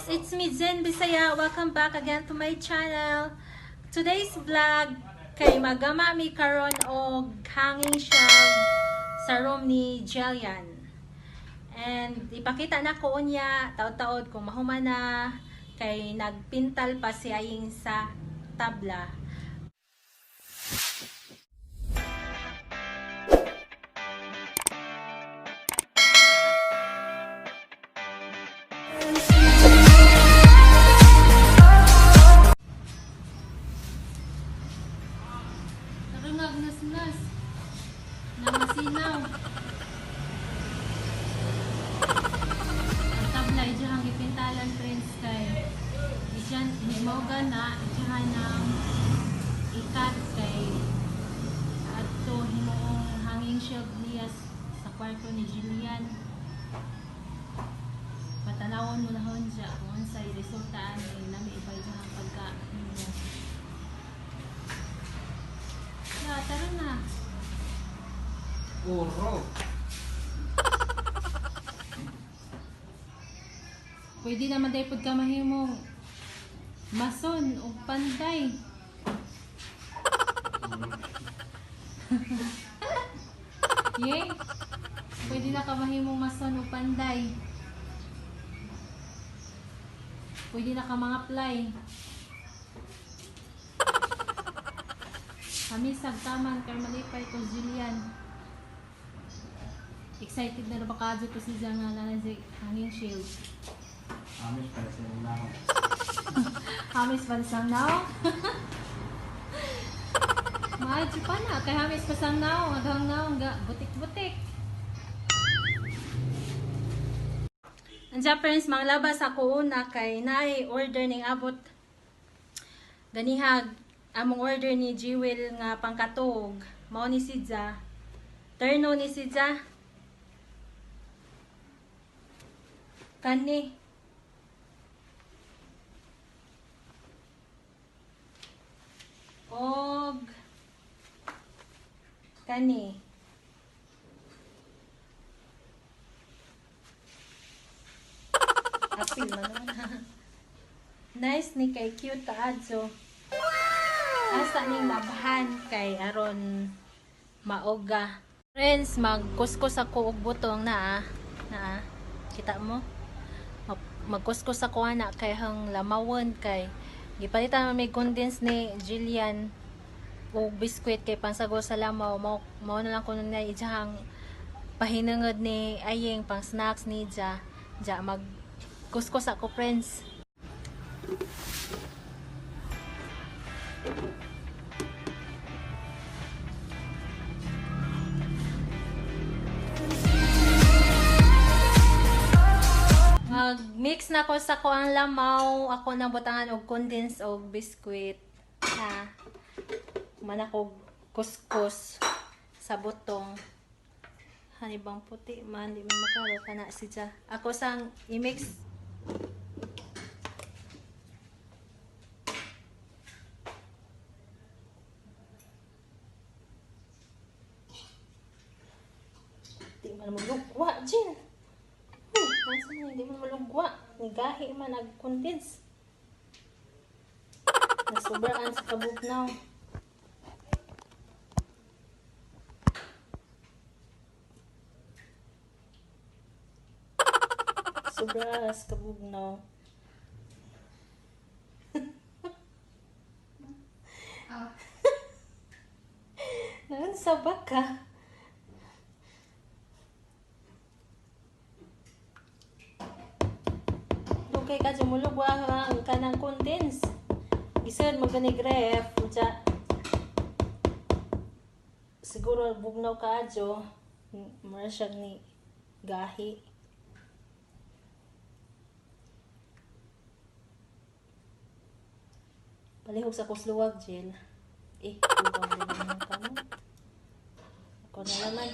Guys! It's me, Zen Bisaya. Welcome back again to my channel. Today's vlog, kay magama mi karon og hanging shelf sa room ni Jillian. And ipakita na ko unya, taod-taod kung mahuman na, kay nagpintal pa si Aying sa tabla. Nakangagnas-nas. Namasinaw. Ang tabla, idyahang gipintalan, friends, kay isyan, mauga na, idyahan ng ikat kay adto himuong hanging shelf niya sa kwarto ni Jillian. Patanawon mo na hon siya kung unsay resulta ani lami iba idyahang pagka himo. Ya, tara na. Uro. Pwede naman tayo pud ka mahimong mason o panday. Yay! Pwede na ka mahimong mason o panday. Pwede na ka mga apply. Kami sagtaman kay malipay ko Jillian. Excited na ba ka to si Zang nga na si hanging shield. Amis pa sa na ako. Hamis pansang now. Maadyo pa na. Kay hamis pasang now. Aghang now. Nga, butik-butik. Andiyan friends, manglabas ako una kay naay order ning abot. Ganihag, among order ni Jewel nga pangkatog. Mao ni Sidza. Terno ni Sidza. Kani. Og kani. Apil man naman. Nice ni kay cute taadso. Asa ning labhan kay aron maoga. Friends, magkuskus ako og butong na ah. Na ah. Kita mo? Magkuskus ako ana kay hang lamawon kay gipalitan man may condense ni Jillian og biskwit kay pansagol sa lamaw mao, mao na lang kuno na ijahang pahinungod ni Aying pang snacks ni Ja ja mag kuskus ako, friends. Mag mix na ko sa kuang lamaw, ako nang butangan og condense og biskwit ha, man ako kuskus sa butong. Hani bang puti man, di man makaro kana si Ja. Ako sang i-mix. Di man malugwa, Jin. Uy, nasa na, hindi man malugwa. Nigahi man nag-condense. Nasubraan sa kabugnaw. Sobra sa kabugnaw. Naunsa ba ka? Dugay ka jumulugwa ang kanang condense. Isod mo ganig ref, uja. Siguro bugnaw ka adyo. Mura siya ni gahi. Palihog sa kusluwag, Jill. Eh, luwag din naman kamo. Ako na naman.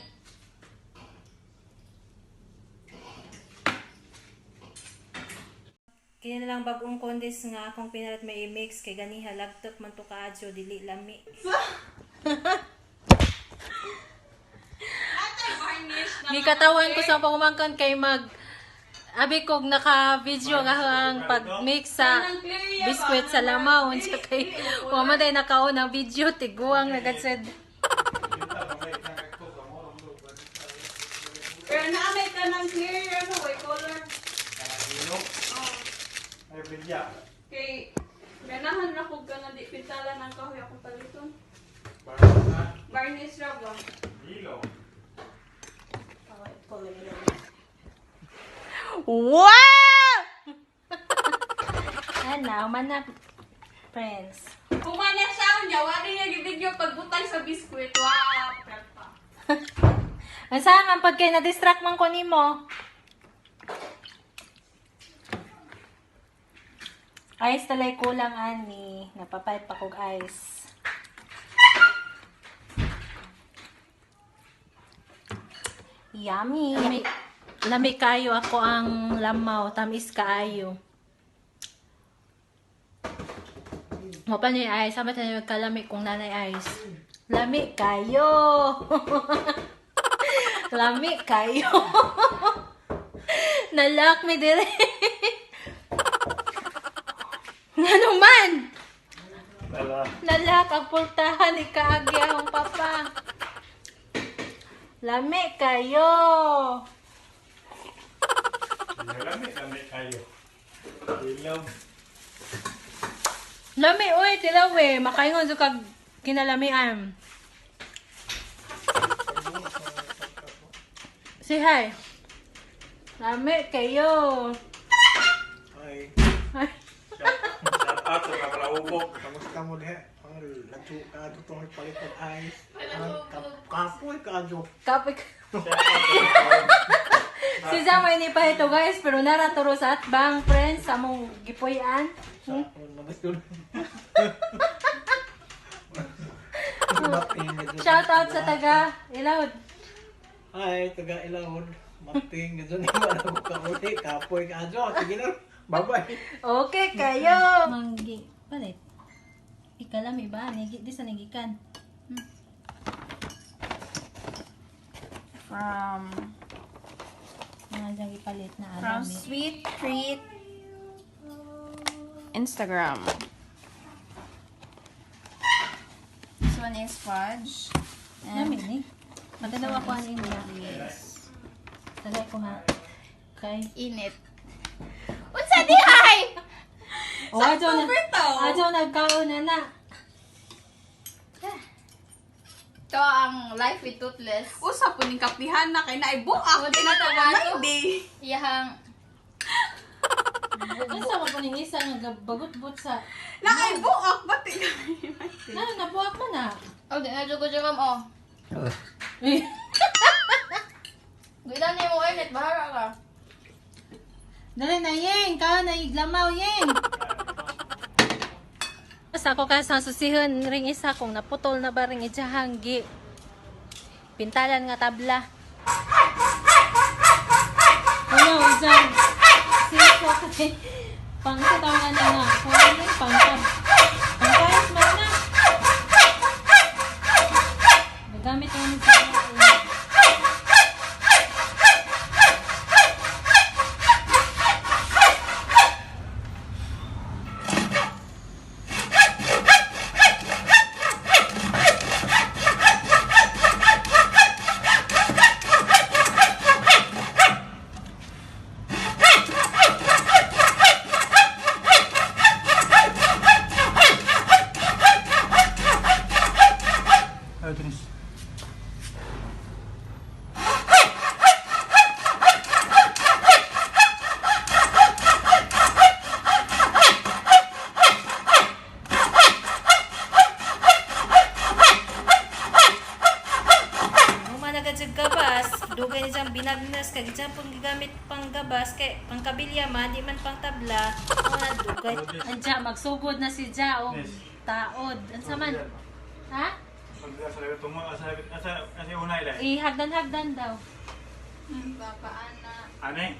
Kini na lang bagong condense nga akong pinalit may i-mix kay ganiha lagtot man to kaadyo dili lami. Gikatawan ko sa pagumangkan kay mag Abi kog naka-video nga ang pag-mix sa biskwit sa lamaw unsa kay wa man day nakaon ang video tiguang nagadsed. Pero naamay ka ng clear, ano, white color. Ay, bilya. Kay, ganahan na ko ka na di pintala ng kahoy akong paliton. Barna. Varnish ra ba? Hilo. Wow! Ana, man na friends. Kumana siya niya, wala niya gibidyo pagbutang sa biskwit. Wow, prepa. Ang saan man pag kay na-distract man ko nimo. Ice talay kulang ani, napapayat pa kog ice. Yummy. Lami, lami kayo ako ang lamaw, tamis kaayo. Mo pa ni ice, sama tayo magkalami kung nanay ice. Lami kayo. Lami kayo. Nalak mi dire. Ngano man? Wala. Nalak ang pultahan ni kaagi akong papa. Lami kayo. Lami, lami kayo. Ilaw. Lami oy, tilaw eh. Makaingon jud kag kinalamian. Say hi. Lami kayo. Ay, Ay. Shout out sa kapalaubok. kamusta mo diha? Ang lagyo ka ato tong palit og ice. Ang kapoy ka adyo. Kape ka. Shout out sa kapalaubok. Si Zam ay ni pa ito guys, pero naraturo sa atbang friends sa among gipuy-an. Sa magasol. Shout out sa taga Ilawod. Ay, taga Ilawod. Mating gadyo ni wala ko kauli. Kapoy ka adyo. Sige na. Bye-bye. Okay kayo. Manggi palit. Ikalami ba nigi di sa nagikan. From, Mga diyang ipalit na from alami. Sweet Treat Instagram. This one is fudge. Lami ni. Magdalawa ko ang inyo. Yes. Tagay ko ha. Okay. Init. Unsa di ay? O adyo na. October to. Adyo nagkaon na na. Ito ang life with toothless. Usa po ning kapihan na kay naay buak. Buti na tawato. Monday. Iyahang Unsa man po ning isa nga bagot-bot sa Naay buak pati. Na nabuak man na. Oh, di na jugo jugam oh. Eh. Guidan ni mo init bahara ka. Dali na yeng, kaon na iglamaw yeng. Sa ako ka sa susihon ring isa kung naputol na ba ring ijahang gi. Pintalan nga tabla. Ano, isang siko kay pang sa tawangan na nga. Kung ano yung pangtab. Pangkayas man na. Nagamit namin sa Ay, Tris. Uma na ka gabas, dugay ni diyang binagnas kag diyang pang gigamit pang gabas kay pangkabilya man di man pang tabla. Una dugay. Andiya magsugod na si Ja og Yes. taod. Unsa man? Ha? Pagdala sa lagot, tungo, asa, asa, asa unay dai. Ihagdan-hagdan daw. Papaana Ane?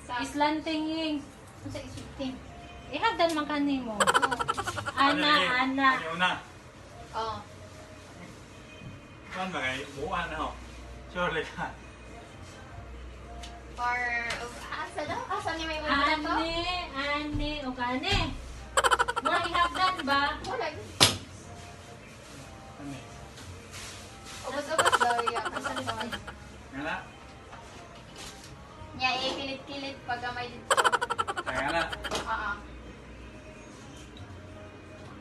sa Islanting ying. unsa isipin. Ihagdan man kanimo. Ana, ana. Ane una. Oh. Kan ba kay buwan na ho. Sure ka. Or, asa daw? Asa ni may mga to? Ane, ane, o ane. Mga ihagdan ba? Wala. Ano? Ubos-ubos daw iya. Asa ni mga. Nga na. Nya, ikilit-kilit pag gamay dito. Kaya na. Oo.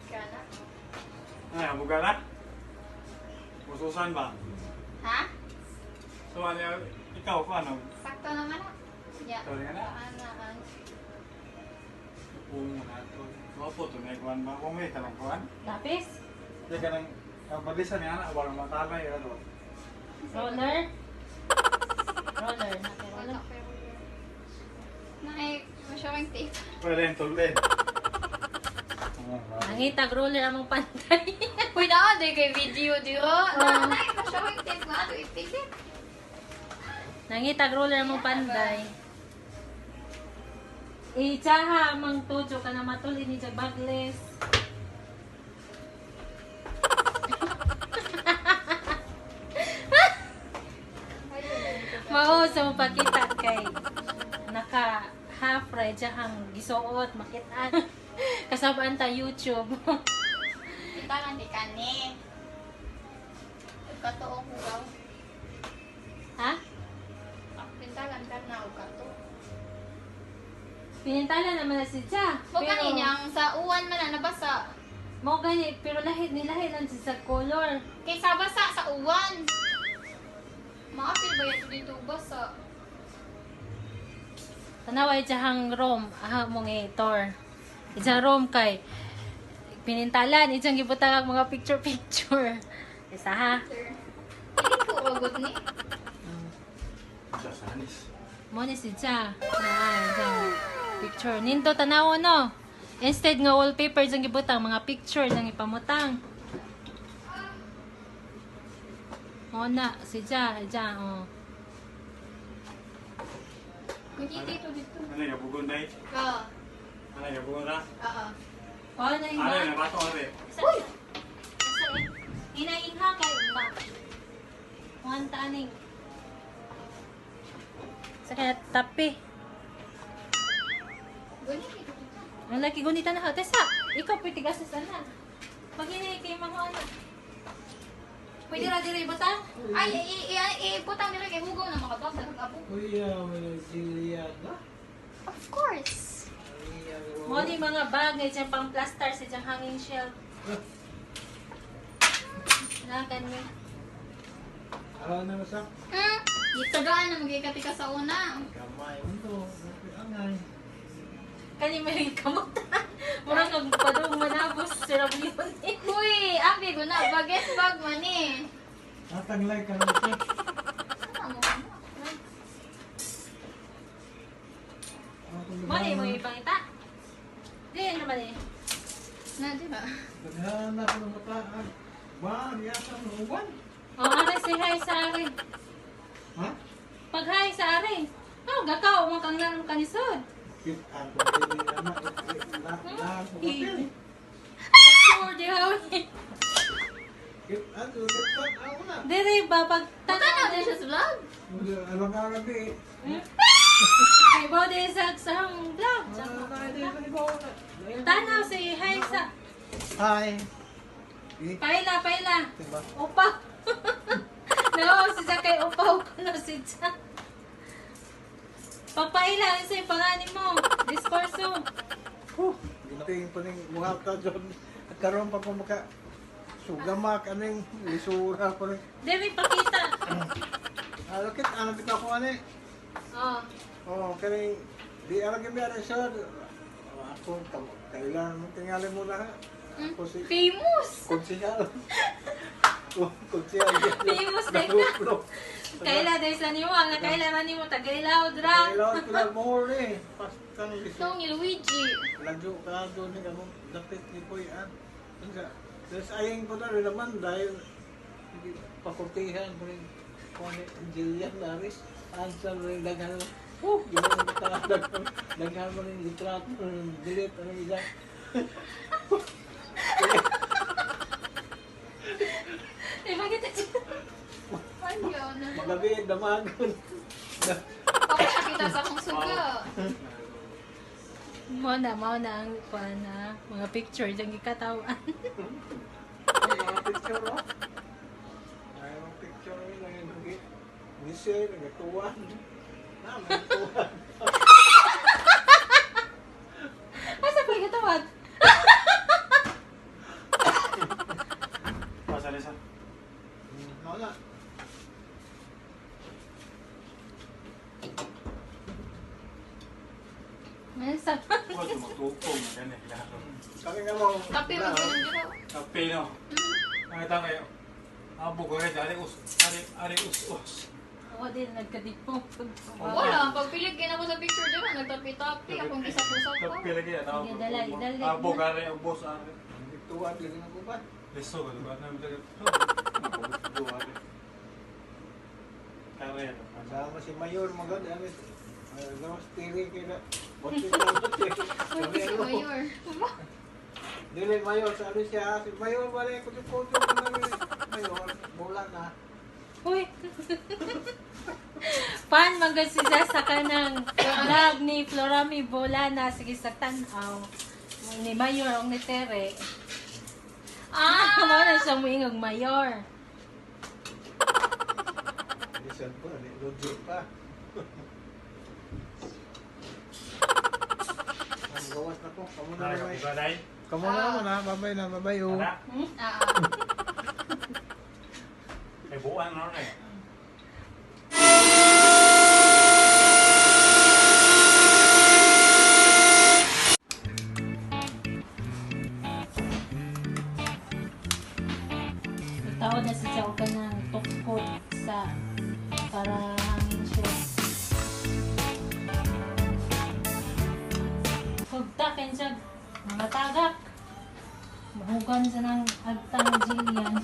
Kaya na. Ano, buga na? Ususan ba? Ha? So, ano, ikaw, kung ano? Sakto naman na. Ya. Sorry na. Ana, an. Upo mo na ito. Wapo to, may kuwan ba? Kung may ka ng kuwan? Lapis? Hindi ka ng... Ang balisan niya na, walang matalay. Ano? Roller? Roller. Nake Wala roller. pero. Nay, masyadong tape. Pwede yung tulin. Nangitag roller among pantay. Uy, naa, di kay video, di ba? Na, nay, masyadong tape nga. Ito, ipilit. Nangitag roller among panday. Ichaha mang tujo ka na matuli ni jag bagles. Mao sa mapakita kay naka half ra hang gisuot makit-an. Kasabaan ta YouTube. Kita nga di kani. Katuo ko gaw. Ha? Pintalan ka na og kato. Pinintala naman na si Ja. Mo gani niya ang sa uwan man na nabasa. Mo gani pero lahi nilahi lang siya sa color. Kay sa basa sa uwan. Maapil ba yan dito basa? Tanawa ijahang room, aha mong tor. Ijang room kay pinintalan, ijang gibutang ang mga picture picture. Isa ha. Sir. Hindi ko agad ni. Sa hanis. Mo ni si Ja. Na ijang picture. Nindo tanaw no. Instead nga wallpaper ijang gibutang mga picture nang ipamutang. Mo na si Ja, ijang oh. Kung dito dito. Ano yung bugon na eh? Oo. Ano yung bugon na? Oo. Oh, na Ano ingha. yung nabato ano eh? Uy. Ina ingha kay ma. Wanta aning. Sa kaya tapi. Ganyan dito dito. Ang laki gunita na ka. Tesa, ikaw pwede ka sa sana. Pag kay mga ano. Pwede ra dire butang? Ay, i i i butang nila kay hugaw na makabasa ng abo. Kuya, may Juliana. Of course. Mo ni mga bagay dyan pang plaster sa dyan hanging shelf. Nakan ni. Araw na masak. Gitagaan na magikatika sa una. Kamay mo to. Angay. Kani may kamot. Mura kag padung manabos sira yun. Uy, abi ko na baget bag man eh. Natanglay ka na siya. Ano mo? Mo ni mo ipangita. Di naman eh. Na, di ba? Naghanap ng mataan. Ba, yata ng uwan. Oh, are say hi sa are. Ha? Pag hi sa are. Oh, gakaw mo kang naram kanisod. Cute ako. Na, na, na, Eh. Pag di hawi. Cute ako. Cute ako na. Dire ba pag Tanaw din siya sa vlog. Ano ka gabi? Ay, body sa sa vlog. Tanaw say hi sa Hi. Eh, Paila, paila. diba? Upaw. No, si Zakay upaw ko na si Jack. Pagpaila, isa yung panganin mo. Disperso. Huh, ginting pa ning buhata dyan. At karon pa ko maka sugamak aning lisura pa rin. Demi, pakita. Alakit ano bitaw ko ani? Oh. Oh, kani di ara gyud ara sir. Ako kailan mo tingali mo na. Ako si Famous. konsehal. Oh, konsehal. Famous na ka. Kaila dahil sa nimo, ang nakaila man nimo tagailaw dra. Kailan ko lang mo eh. Pasta ni lisura. Nung ni Luigi. Lagyo ka doon ni kamo dapit ni Boy An. Unsa? Tapos ayeng ko na rin naman dahil hindi pakurtihan ko rin kung ni Jillian Laris. Answer rin daghan. Oh, ginawa ko ta daghan. Daghan mo rin litrato rin delete ano isa. Eh, bakit Ayaw na. Magabi damagon. Ako siya Mao na ang kuan na mga picture dyan gikatawan. Ang mga picture, oh. Ay, mga picture yun, ang nag Nisir, nagatuwan. Na, may tuwan. Asa pa gikatawan? Pasa na. Wala. Asa pa? Wala ito magtupong. Ganyan, klaro. Sabi nga mo, Kape mo ganun dito. Kape no. Nakita kayo. Abo ko rin, ari us, ari, ari us, us. Ako din nagkadipong. Wala, pagpilig kaya ako sa picture dyan, nagtapi-tapi, akong gisap-usap ko. Kape lagi, ano? Sige, dala, dala. Abo ka rin, ubos, ari. Tuwan, lagi na ko ba? Listo ka, diba? Ano, Kare, ano? Kasama si Mayor, maganda. Ano, ano, steering kayo na. Bote na, bote. Uy, si Mayor. Dili, Mayor, sabi siya, si Mayor, wala ko yung photo ko na rin. Mayor, bola na. Uy! Pan magad siya sa kanang vlog ni Florami Bolana sige sa tan-aw ni Mayor ang ni Tere. Ah, mao na siya moingog Mayor. Bisan pa, ni Roger pa. Ang gawas na ko. Kamu na Nara naman. ka, day. Kamu na naman ha. Babay na, babay oh. Tara. Ah, Kay buwan na rin eh. Itaw na siya og kanang tukod sa para hangin siya. Hugta kay siya mga tagak. Mahugan sa nang agtang Jillian.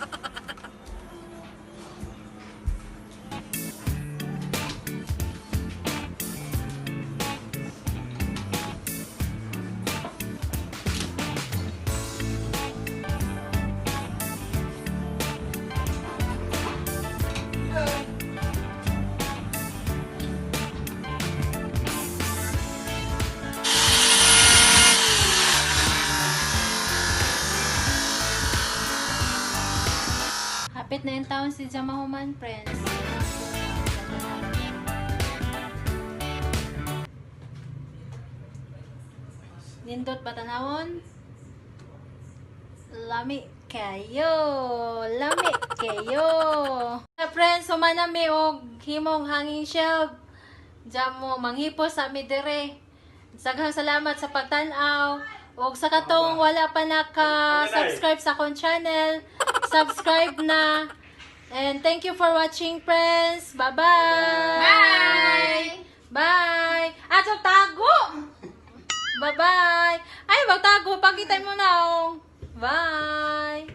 Hapit na yung taon si Jamahuman, friends. Nindot ba tanawon? Lami kayo! Lami kayo! Friends, humana mi og himong hanging shelf. Diyan mo, manghipos sa mi dire. Saghang salamat sa pagtan-aw. Og sa katong wala pa naka-subscribe sa akong channel, subscribe na. And thank you for watching, friends. Bye-bye! Bye! Bye! Ato, tago! Bye-bye! Ay, magtago. Pakita mo na, oh. Bye!